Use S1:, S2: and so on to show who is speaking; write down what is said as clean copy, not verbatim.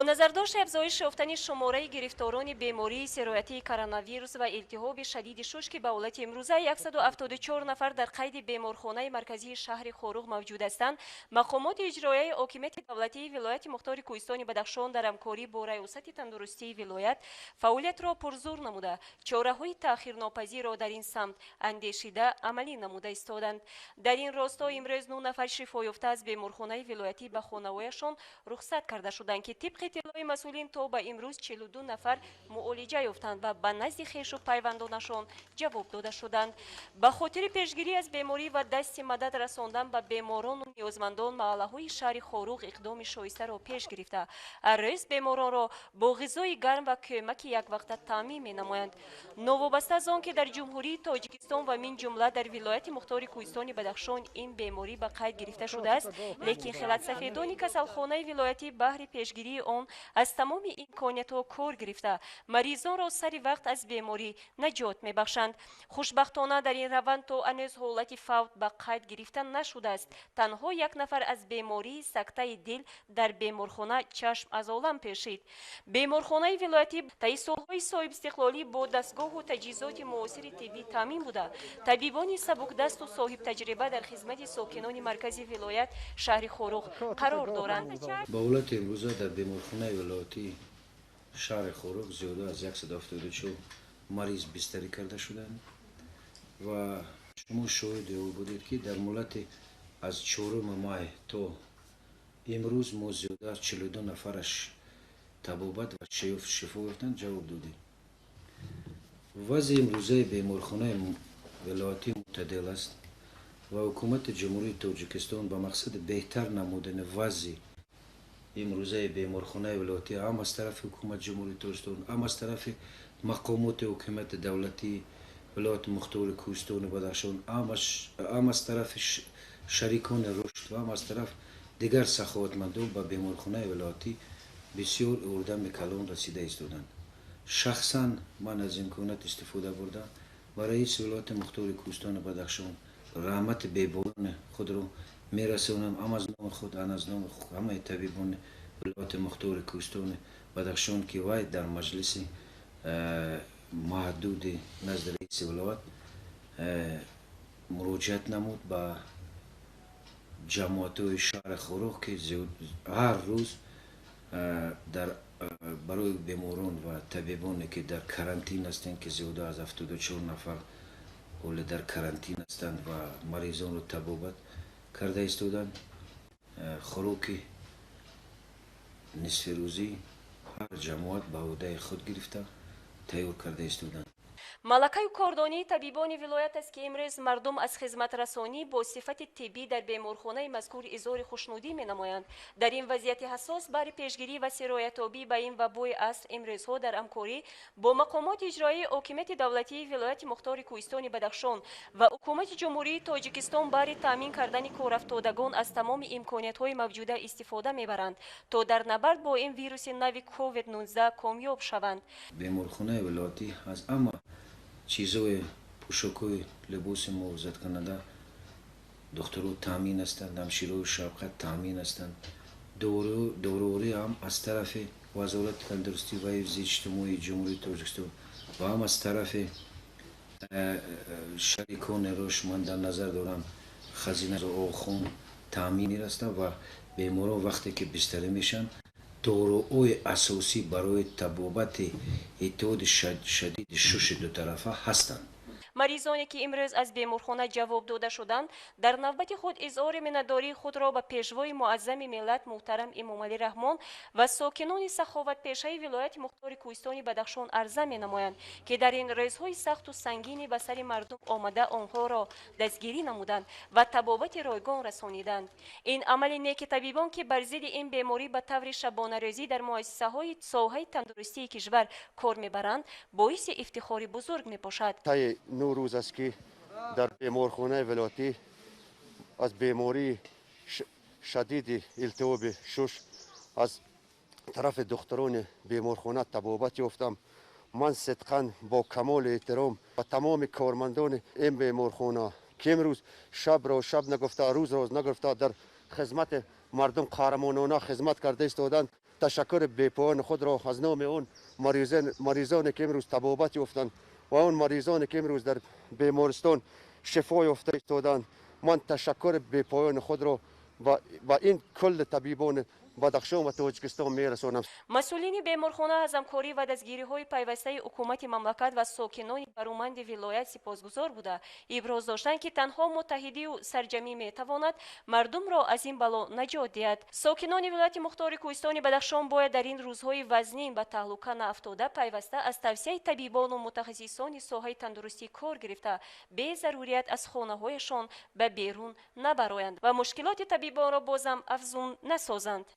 S1: Назардошти афзоиш ёфтани шумораи гирифторони бемории сироятии коронавирус ва илтиҳоби шадиди шуш, ки ба ҳолати имрӯза 174 нафар дар қайди беморхонаи марказии шаҳри Хоруғ мавҷуд ҳастанд, мақомоти иҷроияи ҳокимияти давлатии вилояти мухтори Кӯҳистони Бадахшон дар ҳамкорӣ бо Раёсати тандурустии вилоят фаъолиятро пурзур намуда, чораҳои таъхирнопазирро дар ин самт андешида, амалӣ намуда истоданд. Дар ин росто имрӯз 9 нафар шифоёфта аз беморхонаи вилоятӣ ба хонаҳояшон рухсат карда шуданд, ки тибқи иттилои масъулин то ба имрӯз 42 нафар муолиҷа ёфтанд ва ба назди хешу пайвандонашон ҷавоб дода шуданд. Ба хотири пешгирӣ аз беморӣ ва дасти мадад расондан ба беморону ниёзмандон, маҳаллаҳои шаҳри Хоруғ иқдоми шоистаро пеш гирифта, ҳар рӯз беморонро бо ғизои гарм ва кӯмаки яквақта таъмин менамоянд. Новобаста аз он ки дар Ҷумҳурии Тоҷикистон ва мин ҷумла дар вилояти мухтори Кӯҳистони Бадахшон ин беморӣ ба қайд гирифта шудааст, лекин хилатсафедони касалхонаи вилоятӣ баҳри пешгирии он аз тамоми имкониятҳо кор гирифта, маризонро сари вақт аз беморӣ наҷот мебахшанд. Хушбахтона, дар ин раванд то ҳанӯз ҳолати фавт ба қайд гирифта нашудааст. Танҳо як нафар аз бемории сактаи дил дар беморхона чашм аз олам пӯшид. Беморхонаи вилоятӣ таи солҳои соҳибистиқлолӣ бо дастгоҳу таҷҳизоти муосири тиббӣ таъмин буда, табибони сабукдасту соҳибтаҷриба дар хизмати сокинони маркази вилоят, шаҳри Хоруғ, қарор доранд.
S2: Ба ҳолати имрӯза дар беморхонаи вилоятии шаҳри Хоруғ зиёда аз 174 мариз бистарӣ карда шуданд ва шумо шоҳиди он будед, ки дар муҳлати аз 4 май то имрӯз мо зиёда аз 42 нафараш табобат ва шифо ёфтанд, ҷавоб додем. Вазъи имрӯзаи беморхонаи вилоятӣ мӯътадил аст ва Ҳукумати Ҷумҳурии Тоҷикистон ба мақсади беҳтар намудани вазъи имрӯзаи беморхонаи вилоятӣ ҳам аз тарафи Ҳукумати Ҷумҳурии Тоҷикистон, ҳам аз тарафи мақомоти ҳокимияти давлатии вилояти мухтори Кӯҳистони Бадахшон, ҳам аз тарафи шарикони рушд ва ҳам аз тараф дигар саховатмандон ба беморхонаи вилоятӣ бисёр ёрдами калон расида истоданд. Шахсан ман аз имконият истифода бурда, ба раиси вилояти мухтори Кӯҳистони Бадахшон раҳмати бепоёни худро мерасонам, ҳам аз номи худ, ҳам аз номи ҳамаи табибони вилояти мухтори Кӯҳистони Бадахшон, ки вай дар маҷлиси маҳдуди назди раиси вилоят муроҷиат намуд ба ҷамоатҳои шаҳри Хоруғ, ки ҳар рӯз дар барои беморон ва табибоне, ки дар карантин ҳастанд, ки зиёда аз 74 нафар ҳоле дар карантин ҳастанд ва маризонро табобат карда истоданд, хӯроки нисфирӯзӣ ҳар ҷамоат ба ӯҳдаи худ гирифта, тайёр карда истоданд.
S1: Малакаю кордонии табибони вилоят аст, ки имрӯз мардум аз хизматрасонӣ бо сифати тиббӣ дар беморхонаи мазкур изҳори хушнудӣ менамоянд. Дар ин вазъияти ҳассос, баҳри пешгирӣ ва сироятёбӣ ба ин вабои аср, имрӯзҳо дар ҳамкорӣ бо мақомоти иҷроияи ҳокимияти давлатии вилояти мухтори Кӯҳистони Бадахшон ва Ҳукумати Ҷумҳурии Тоҷикистон баҳри таъмин кардани корафтодагон аз тамоми имкониятҳои мавҷуда истифода мебаранд, то дар набард бо ин вируси нави COVID-19 комёб шаванд.
S2: Беморхонаи вилоятӣ аз ҳама чизҳои пӯшокҳои либоси муҳофизаткунанда духтуро таъмин ҳастанд, ҳамшираҳои шафқат таъмин ҳастанд. Доруворӣ ҳам аз тарафи Вазорати тандурустӣ ва ҳифзи иҷтимоии Ҷумҳурии Тоҷикистон ва ҳам аз тарафи шарикони рушд, ман дар назар дорам хазина Оғохон, таъмин мерасанд ва беморон вақте ки бистарӣ мешаванд, доруҳои асосӣ барои табобати илтиҳоби шадиди шуши дутарафа ҳастанд.
S1: Маризоне, ки имрӯз аз беморхона ҷавоб дода шуданд, дар навбати худ изҳори миннатдории худро ба Пешвои муаззами миллат муҳтарам Эмомалӣ Раҳмон ва сокинони саховатпешаи вилояти мухтори Кӯҳистони Бадахшон арза менамоянд, ки дар ин рӯзҳои сахту сангини ба сари мардум омада, онҳоро дастгирӣ намуданд ва табобати ройгон расониданд. Ин амали неки табибон, ки бар зидди ин беморӣ ба таври шабонарӯзӣ дар муассисаҳои соҳаи тандурустии кишвар кор мебаранд, боиси ифтихори бузург мебошад.
S3: 9 рӯз аст, ки дар беморхонаи вилоятӣ аз бемории шадиди илтиҳоби шуш аз тарафи духтурони беморхона табобат ёфтам. Ман сидқан бо камоли эҳтиром ба тамоми кормандони ин беморхона, ки имрӯз шабро шаб нагуфта, рӯзро рӯз нагуфта, дар хизмати мардум қаҳрамонона хизмат карда истоданд. Ташаккури бепоёни худро аз номи он маризоне ки имрӯз табобат ёфтанд ва он маризоне ки имрӯз дар бемористон шифо ёфта истоданд, ман ташаккури бепоёни худро ба ин кулли табибони Бадахшон ва Тоҷикистон мерасонам.
S1: Масъулини беморхона аз ҳамкорӣ ва дастгириҳои пайвастаи ҳукумати мамлакат ва сокинони бароманди вилоят сипосгузор буда, иброз доштанд, ки танҳо муттаҳидию сарҷамӣ метавонад мардумро аз ин бало наҷот диҳад. Сокинони вилояти мухтори кӯҳистони Бадахшон бояд дар ин рӯзҳои вазнин ба таҳлука наафтода, пайваста аз тавсияи табибону мутахассисони соҳаи тандурустӣ кор гирифта, безарурият аз хонаҳояшон ба берун набароянд ва мушкилоти табибонро бозам афзун насозанд.